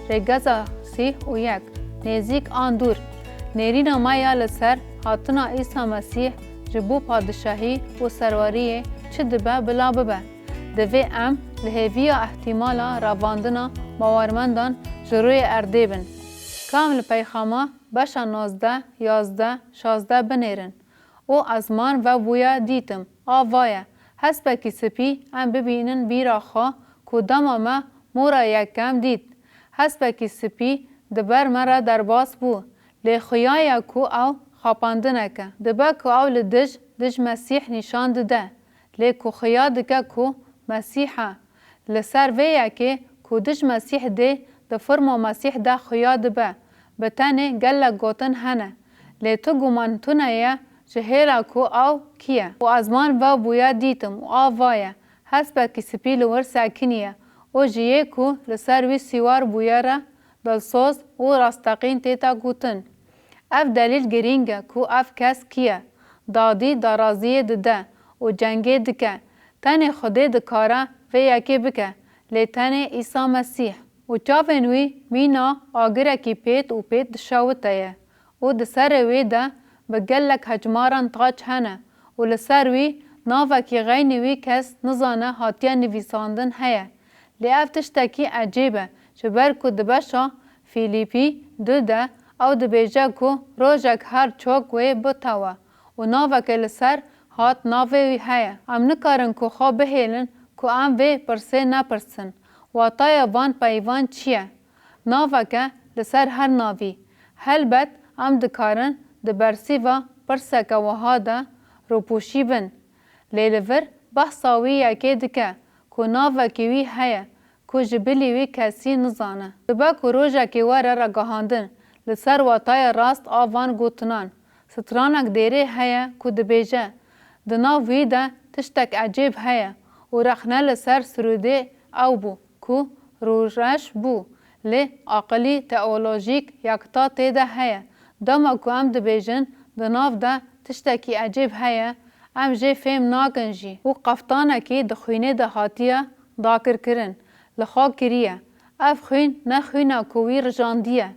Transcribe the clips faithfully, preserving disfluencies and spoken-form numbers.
Rêgeza sîh û yek, nêzîk an dûr. Nêrîna me ya li ser hatina Îsa Mesîh ji bo padişahî û serweriyê çi dibe bila bibe. Divê em li hêviya îhtîmala revandina bawermendan ji rûyê erdê bin. Ka em li peyxama beşa nozdeh, yazdeh, şazdeh binêrin. Û ezman vebûya dîtim, a va ye. Hespekî spî em bibînin bîra xwe ku dema me mora yekem dît. Hespekî spî di ber me re derbas bû. Lê xuya ye ku ew xapandineke. Dibe ku ew li dij, dij Mesîh nîşan dide. Lê ku xuya dike ku Mesîh e. Li ser vê yekê ku dij Mesîh dê, di firma Mesîh de xuya dibe. Bi tenê gelek gotin hene. Lê tu guman tune ye ji hêla ku ew kî ye. Û ezman vebûye dîtim û a va ye, hespekî spî li wir sekiniye û ji yê ku li ser wî sîwar bûye re dilsoz û rasteqîn tête gotin. Ev delîl girîng e ku ev kes kî ye. Dadî daraziyê dide û cengê dike. Tenê Xwedê dikare vê yekê bike, lê tenê Îsa Mesîh. Û çavên wî mîna agirekî pêt û pêt dişewite ye. Û di serê wê de bi gelek hejmaran taç hene û li ser wî navekî xeynî wî kes nizane hatiye nivîsandin heye. Lê ev tiştekî ecêb e, ji ber ku di beşa Fîlîpî du de ew dibêje ku rojek her çok wê bitewe û naveke li ser hat navê wî heye. Em nikarin ku xwe bihêlin ku em vê pirsê nepirsin, wataya van peyvan çi ye? Naveke li ser her navî. Helbet em dikarin di bersîva pirseke wiha de rûpûşî bin. Lê li vir behsa wî yekê dike ku navekî wî heye ku ji bilî wî kesî nizane. Dibe ku rojekê were ragihandin li ser wataya rast a van gotinan. Stranek dêrê heye ku dibêje, di nav wî de tiştek ecêb heye û rexne li ser sirûdê ew bû ku rûreş bû, lê aqilî teolojîk yekta tê de heye. Dema ku em dibêjin di nav de tiştekî ecêb heye, em jê fêm nakin jî. Û qeftanekî di xwînê de hatiye dakirkirin, li xwe kiriye. Ev xwîn ne xwîna ku wî rijandiye,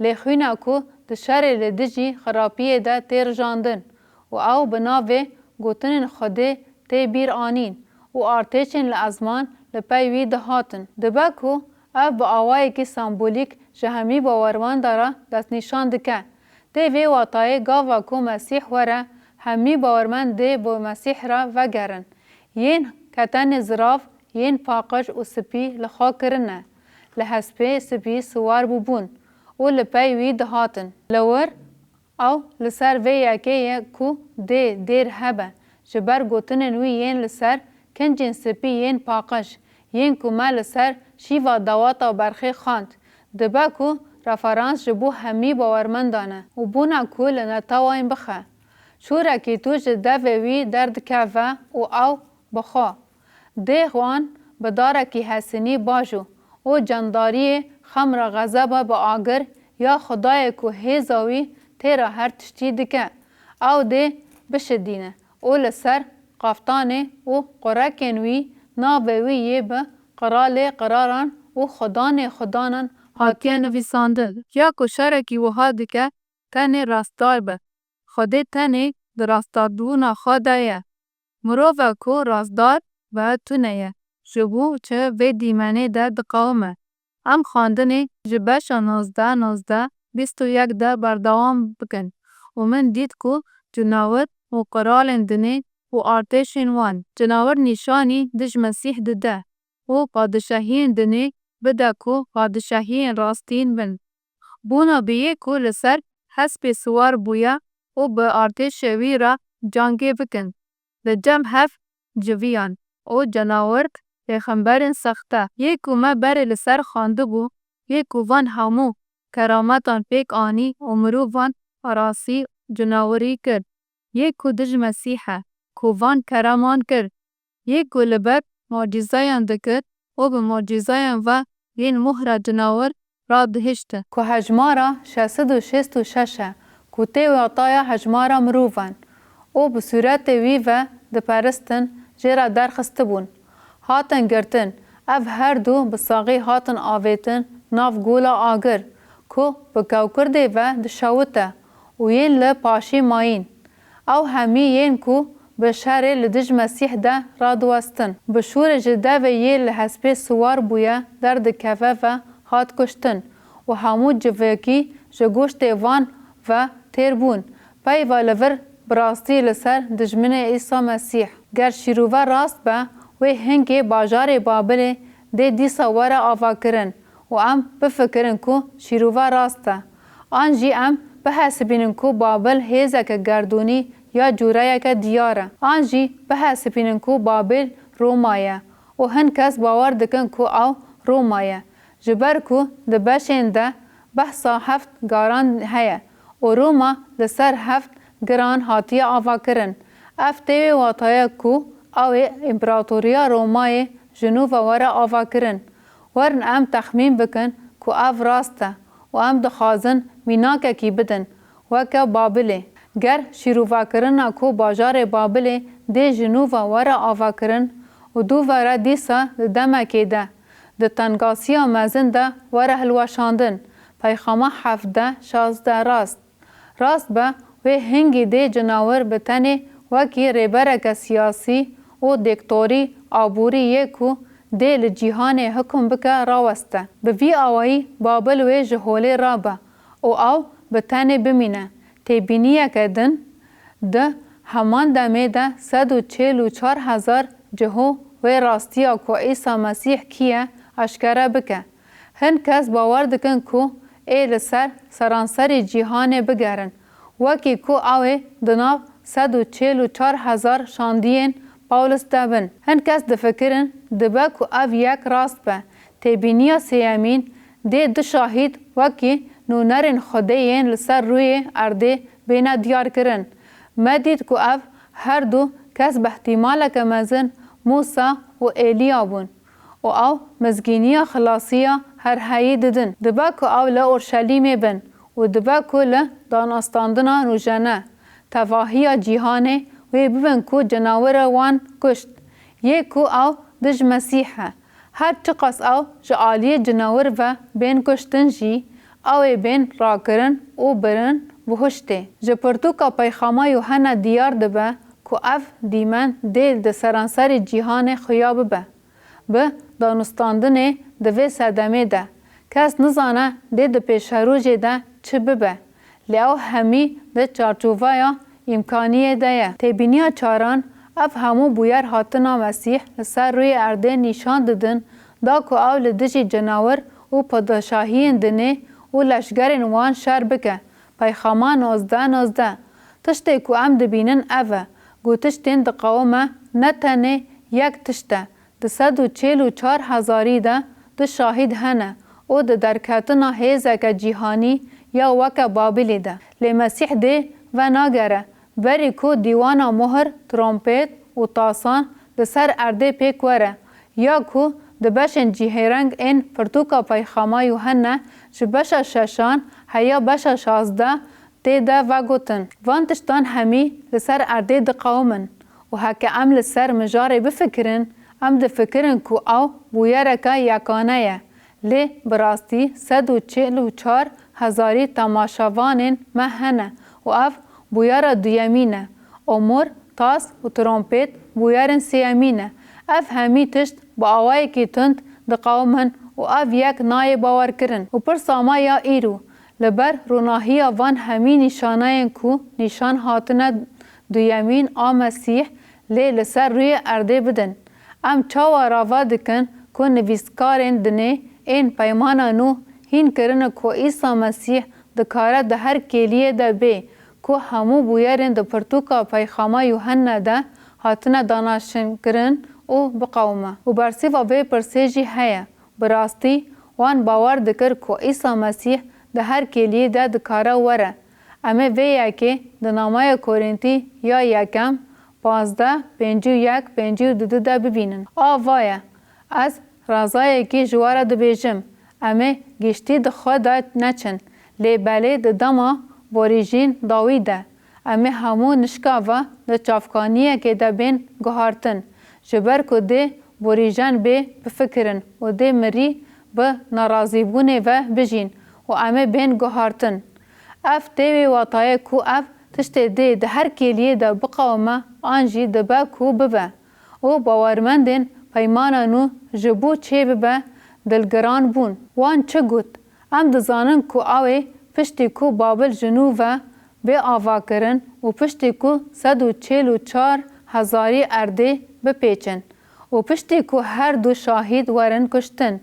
lê xwîna ku di şerê li dijî xirapiyê de tê rijandin û ew bi navê gotinên Xwedê tê bîr anîn û artêşên li ezman li pey wî dihatin. Dibe ku ev bi awayekî sembolîk ji hemî bawermenda re destnîşan dike. Tê vê watayê gava ku Mesîh were, hemî bawermend dê bi Mesîh re vegerin. Yên ke tenê zirav, yên paqij û spî li xwe kirine, li hespê spî siwar bûbûn û li pey wî dihatin. Li wir ew li ser vê yekê ye ku dê dêr hebe, ji ber gotinên wî yên li ser kincên spî yên paqij, yên ku me li ser şîva dawata berxê xwend, dibe ku referans ji bo hemî bawermendan e û bona ku li neteweyên bixe. Şûrekî tûj ji devê wî derdikeve û ew bi xwe dê wan bi darekî hesinî bajo û cendariyê xem re xezeba bi agir ya Xwedayê ku hêza wî têra her tiştî dike, ew dê bişidîne û li ser qeftanê û qurekên wî navê wî yê bi Qiralê qiraran û Xudanê xudanan hatiye nivîsandin. Ya ku şerekî wiha dike, tenê rastdar be. Xwedê tenê di rastdarbûna xwe de ye. Mirova ku rastdar be tune ye, ji bo çi vê dîmenê de diqewime. Em xwendinê ji beşa nozdeh nozdeh bîst û yek de berdewam bikin û min dît ku cinawir û qiralên dinê û artêşên wan, cinawir nîşanî dij Mesîh dide û padişahiyên dinê bide ku padişahiyên rastîn bin. Bona bi yê ku li ser hespê siwar bûye û bi artêşê wî re cangê bikin, li cem hev civiyan û cenawirk pêxemberên sexte, yê ku me berê li ser xwendibû, yê ku van hemû kerametan pêk anî û mirovan arasî cinawirî kir, yê ku dij Mesîh e, ku van keraman kir, yê ku li ber mucîzeyan dikir û bi mucîzeyan ve yên mohra cinawir radihiştin. Ku hejmara şeş sed û şêst û şeş e, ku tê wataya hejmara mirovan û bi sûretê wî ve diperistin, jê re derxistibûn, hatin girtin, ev her du bi saxî hatin avêtin, nav gola agir, ku bi kewkirdê ve dişewite û yên li paşê mayîn. Ew hemî yên ku bi şerê li dij Mesîh de radiwestin, bi şûrê ji devê yê li hespê siwar bûye derdikeve ve hat kuştin û hemû civakî ji goştê wan ve têr bûn. Peyva li vir bi rastî li ser dijminê Îsa Mesîh. Ger şîrove rast be, wê hingê bajarê Babilê dê dîsa were avakirin û em bifikirin ku şîrove rast e. An jî em bihesibînin ku Babil hêzeke gerdûnî ya cûreyeke diyar e. An jî bihesibînin ku Babil Roma ye û hin kes bawer dikin ku ew Roma ye. Ji ber ku di beşên de behsa heft garan heye û Roma li ser heft giran hatiye avakirin. Ev tê wê wataya ku ew ê Împeratoriya Romayê ji nû ve were avakirin. Werin em texmîn bikin ku ev rast e û em dixwazin mînakekî bidin, weke Babilê. Ger şîrovekirina ku bajarê Babilê dê ji nû ve were avakirin û dû were dîsa di demekê de, di tengasiya mezin de were hilweşandin, Peyxama hevdeh şazdeh rast. Rast be, wê hingî dê cinawir bi tenê wekî rêbereke siyasî û diktorî aborî yê ku dê li cîhanê hukm bike raweste. Bi vî awayî Babil wê ji holê rabe û ew bi tenê bimîne. Têbîniyeke din, di heman demê de sed û çil û çar hezar ciho wê rastiya ku Îsa Mesîh kî ye eşkere bike. Hin kes bawer dikin ku ê li ser seranserî cîhanê bigerin, wekî ku ew ê di nav sed û çil û çar hezar şandiyên Pawlus de bin. Hin kes difikirin, dibe ku ev yek rast be. Têbîniya sêyemîn, dê du şahîd wekî nûnerên Xwedê yên li ser rûyê erdê bêne diyarkirin. Me dît ku ev her du kes bi îhtîmaleke mezin Mûsa û Êliya bûn. Û ew mizgîniya xilasiya herheyî didin. Dibe ku ew li Orşelîmê bin û dibe ku li danûstandina nûjene tevahiya cîhanê wê bibin ku cinawira wan kuşt, yê ku ew dij Mesîh e. Her çiqas ew ji aliyê cinawir ve bên kuştin jî, ew ê bên rakirin û birin bihuştê. Ji pirtûka Peyxama Yuhanna diyar dibe ku ev dîmen dê di seranserê cîhanê xuya bibe. Bi danûstandinê di vê sedemê de, kes nizane dê di pêşerojê de çi bibe, lê ew hemî di çarçoveya îmkaniyê de ye. Têbîniya çaran, ev hemû bûyer hatina Mesîh li ser rûyê erdê nîşan didin, da ku ew li dijî cinawir û padşahiyên dinê û leşgerên wan şer bike. Peyxama nozdeh nozdeh. Tiştê ku em dibînin ev e, ku tiştên diqewime ne tenê yek tişt e, di sed û çil û çar hezarî de du şahîd hene û di derketina hêzeke cîhanî ya weke Babilê de. Lê Mesîh dê venagere, berî ku dîwana muhir, trompêt û tasan li ser erdê pêk were, ya ku di beşên cihêreng ên pirtûka Peyxama Yuhanne ji beşa şeşan heya beşa şazdeh tê de vegotin. Van tiştan hemî li ser erdê diqewimin û heke em li ser mijarê bifikirin, em difikirin ku ew bûyereke yekane ye. Lê bi rastî sed û çil û çar hezarî temaşevanên me hene û ev bûyera duyemîn e. Omur, tas û trompêt bûyerên sêyemî ne. Ev hemî tişt bi awayekî tund diqewimin û ev yek nayê bawerkirin. Û pirsa me ya îro, li ber ronahiya van hemî nîşaneyên ku nîşan hatine duyemîn a Mesîh lê li ser rûyê erdê bidin, em çawa rava dikin ku nivîskarên dinê ên Peymana Nû hîn kirine ku Îsa Mesîh dikare di her kêliyê de bê, ku hemû bûyerên di pirtûka Peyxama Yuhanna de hatine danaşinkirin û biqewime. Û bersiva vê pirsê jî heye, bi rastî wan bawer dikir ku Îsa Mesîh di her kêliyê de dikare were. Em ê vê yekê di Namaya Korîntî ya yekem, pazdeh, pêncî û yek, pêncî û du de bibînin. A va ye, ez razayekî ji we re dibêjim, em ê giştî di xwe de neçin, lê belê di dema borîjên dawî de, em ê hemû nişka ve di çavkaniyekê de bên guhartin, ji ber ku dê borîjen bê bifikirin û dê mirî bi nerazîbûnê ve bijîn û em ê bên guhartin. Ev tê wê watayê ku ev tiştê dê di her kêliyê de biqewime an jî dibe ku bibe û bawermendên peymana nû ji bo çê bibe dilgiran bûn. Wan çi got? Em dizanin ku ew ê piştî ku Babil ji nû ve bê avakirin û piştî ku sed û çêl û çar hezarî erdê bipêçin û piştî ku her du şahîd werin kuştin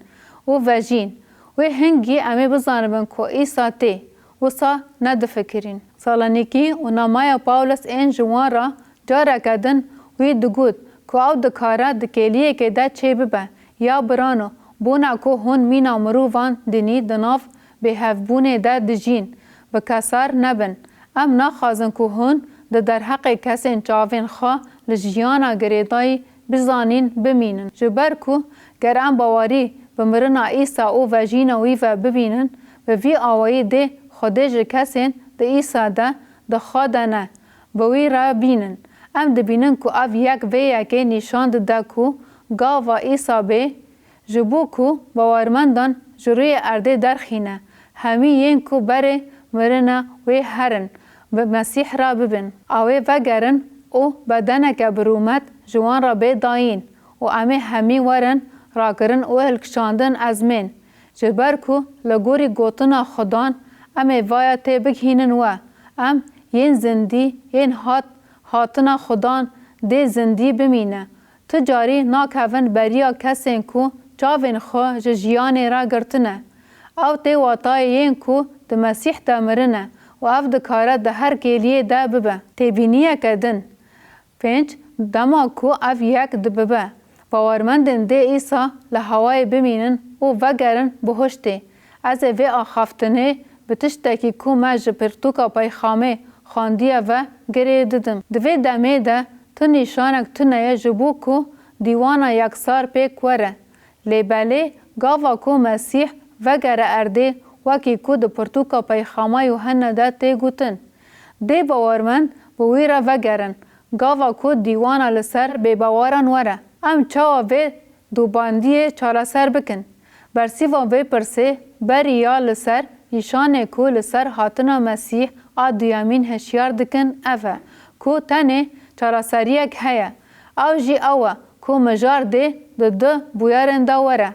û vejîn, wê hingî em ê bizanibin ku Îsa tê, wisa nedifikirîn. Salonîkî û namaya Pawlos ên ji wan re careke din wî digot ku ew dikare di kêliyekê de çê bibe. Ya birano, bona ku hûn mîna mirovan dinî di nav bêhevbûnê de dijîn, bi kesar nebin. Em naxwazin ku hûn di derheqê kesên çavên xwe li jiyana girêdayî bizanîn, bimînin. Ji ber ku ger em bawerî bi mirina Îsa û vejîna wî ve bibînin, bi vî awayî dê Xwedê ji kesên di Îsa de, di xwe de ne, bi wî re bînin. Em dibînin ku ev yek vê yekê nîşan dide ku gava Îsa bê, ji bo ku bawermendan ji rûyê erdê derxîne, hemî yên ku berê mirine wê herin, bi Mesîh re bibin. Ew ê vegerin û bedeneke bi rûmet ji wan re bê dayîn û em ê hemî werin rakirin û hilkişandin ezmên. Ji ber ku li gorî gotina Xudan em ê vaya tê bigihînin we, em yên zindî, yên hat, hatina Xudan dê zindî bimîne. Tu carî nakevin beriya kesên ku çavên xwe ji jiyanê re girtine. Ew tê watayê yên ku di Mesîh de mirine û ev dikare di her kêliyê de bibe. Têbîniyeke din. Pênc, dema ku ev yek dibibe, bawermendên dê Îsa li hewayê bimînin û vegerin bihuştê. Ez ê vê axaftinê bi tiştekî ku me ji pirtûka peyxamê xwendiye ve girê didim. Di vê demê de tu nîşanek tune ye ji bo ku dîwana yeksar pêk were. Lê belê, gava ku Mesîh vegere erdê, wekî ku di pirtûka peyxama Yuhanna de tê gotin, dê bawermend bi wî re vegerin, gava ku dîwana li ser bêbaweran were. Em çawa vê dubandiyê çareser bikin? Bersîva vê pirsê berî ya li ser nîşanê ku li ser hatina Mesîh a duyemîn hişyar dikin ev e, ku tenê çareseriyek heye. Ew jî ew e ku mijar dê di du bûyerên de were.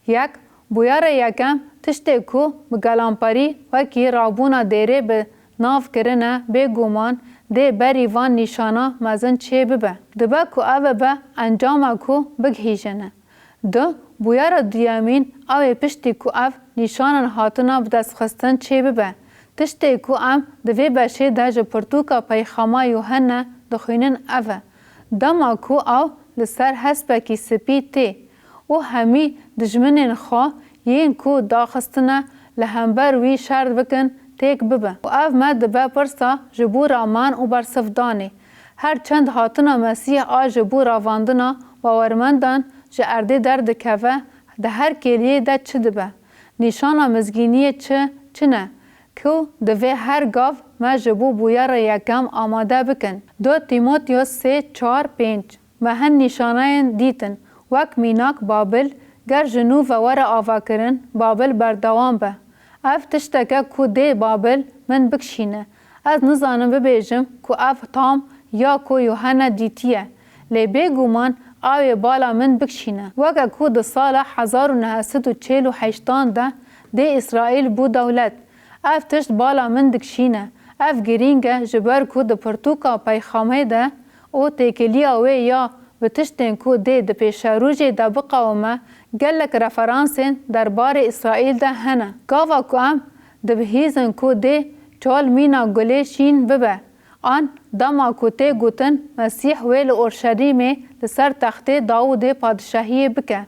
Yek, bûyera yekem tiştê ku bi gelamperî wekî rabûna dêrê bi nav kirine, bêguman dê berî van nîşana mezin çê bibe. Dibe ku ev be encama ku bigihîjine. Du, bûyera duyemîn ew ê piştî ku ev nîşanan hatina bidestxistin çê bibe. Tiştê ku em di vê beşê de ji pirtûka peyxama Yuhanna dixwînin ev e. Dema ku ew li ser hespekî spî tê û hemî dijminên xwe yên ku daxistine li hember wî şer bikin têk bibe. Û ev me dibe pirsa ji bo raman û bersivdanê. Her çend hatina Mesîh a ji bo ravandina bawermendan ji erdê derdikeve, di her kêliyê de çi dibe? Nîşana mizgîniyê çi, çi ne? Ku divê her gav me ji bo bûyera yekem amade bikin. Du Tîmoteos sê çar pênc. Me hin nîşaneyên dîtin, wek mînak Babil, ger ji nû ve were avakirin, Babil berdewam be. Ev tişteke ku dê Babil min bikişîne. Ez nizanim bibêjim ku ev tam ya ku Yuhanna dîtiye, lê bêguman ew ê bala min bikişîne. Weke ku di sala hezar û neh sed û çêl û heştan de dê Îsraîl bû dewlet, ev tişt bala min dikişîne. Ev girîng e, ji ber ku di pirtûka peyxamê de û têkiliya wê ya bi tiştên ku dê di pêşerojê de biqewime, gelek referansên derbarê Îsraîl de hene. Gava ku em dibihîzin ku dê çol mîna gulê şîn bibe, an dema ku tê gotin Mesîh wê li Orşelîmê li ser textê Dawûdê padişahiyê bike.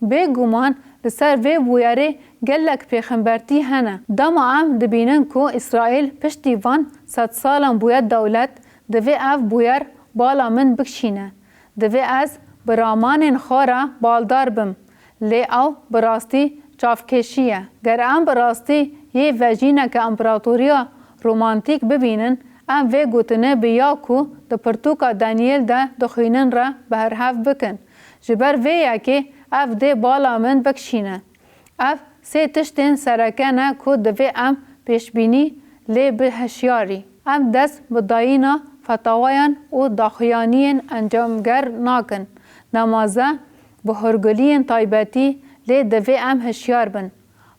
Bêguman li ser vê bûyerê gelek pêxembertî hene. Dema em dibînin ku Îsraîl piştî van sedsalan bûye dewlet, divê ev bûyer bala min bikişîne. Divê ez bi ramanên xwe re baldar bim. Lê ew bi rastî çavkêşî ye. Ger em bi rastî yê vejîneke împeratoriya romantîk bibînin, em vê gotinê bi ya ku di pirtûka Daniel de dixwînin re berhev bikin. Ji ber vê yekê ev dê bala min bikişîne. Ev sê tiştên sereke ne ku divê em pêşbînî lê bi hişyarî. Em dest bi dayîna fetawayan û daxuyaniyên encamger nakin. Nemaze bi hûrguliyên taybetî lê divê em hişyar bin.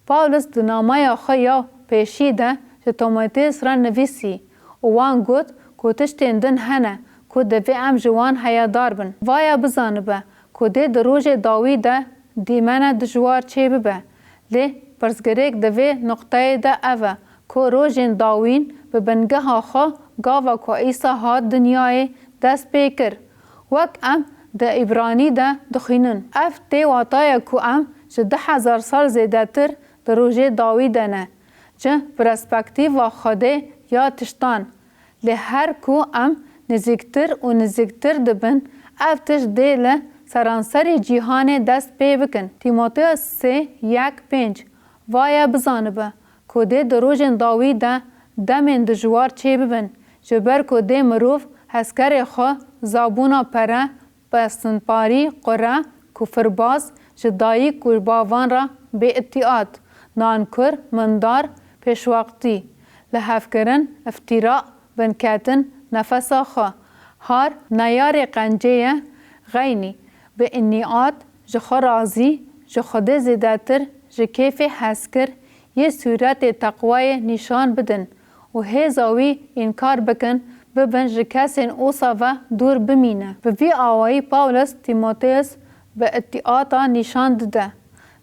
Pawlus di namaya xwe ya pêşî de ji Timoteus re nivîsî û wan got ku tiştên din hene ku divê em ji wan heyedar bin. Vaya bizanibe ku dê di rojê dawî de dîmene dijwar çêbibe. Lê pirsgirêk di vê nuqteyê de ev e ku rojên dawîn bi bingeha xwe gava ku Îsa hat dinyayê dest pê kir. Wek em di Îbranî de dixwînin, ev tê wataya ku em ji du hezar sal zêdetir di rojê dawî de ne. Ji perspektîfa Xwedê ya tiştan, lê her ku em nizîktir û nizîktir dibin, ev tişt dê li seranserî cîhanê dest pê bikin. Tîmoteos sê yek pênc. Vaye bizanibe ku dê di rojên dawî de demên dijwar çêbibin, ji ber ku dê mirov hezkerê xwe zabûna pere, pestinparî, qure, kufirbaz, ji dayik û bavan re bêîtîat, nankur, mindar, pêşwextî, lihevkirin, îftîra, binketin, nefesa xwe, har, neyarê qencê ye, xeynî, bi înîat, ji xwe razî, ji Xwedê zêdetir, ji kêfê hezkir, yê sûretê teqwayê nîşan bidin û hêza wî înkar bikin, bibin ji kesên osa ve dûr bimîne. Bi vî awayî Pawlos Tîmoteus bi îtîata nîşan dide.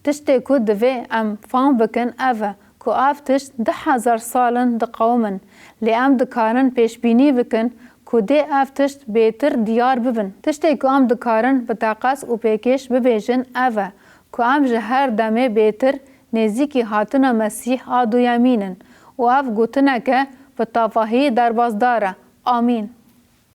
Tiştê ku divê em fam bikin ev e ku ev tişt du hezar sal in diqewimin, lê em dikarin pêşbînî bikin ku dê ev tişt bêtir diyar bibin. Tiştê ku em dikarin bi teqez û pêkêş bibêjin ev e ku em ji her demê bêtir nêzîkî hatina Mesîh a duyemîn in û ev gotineke bi tevahî derbasdar e. Amîn.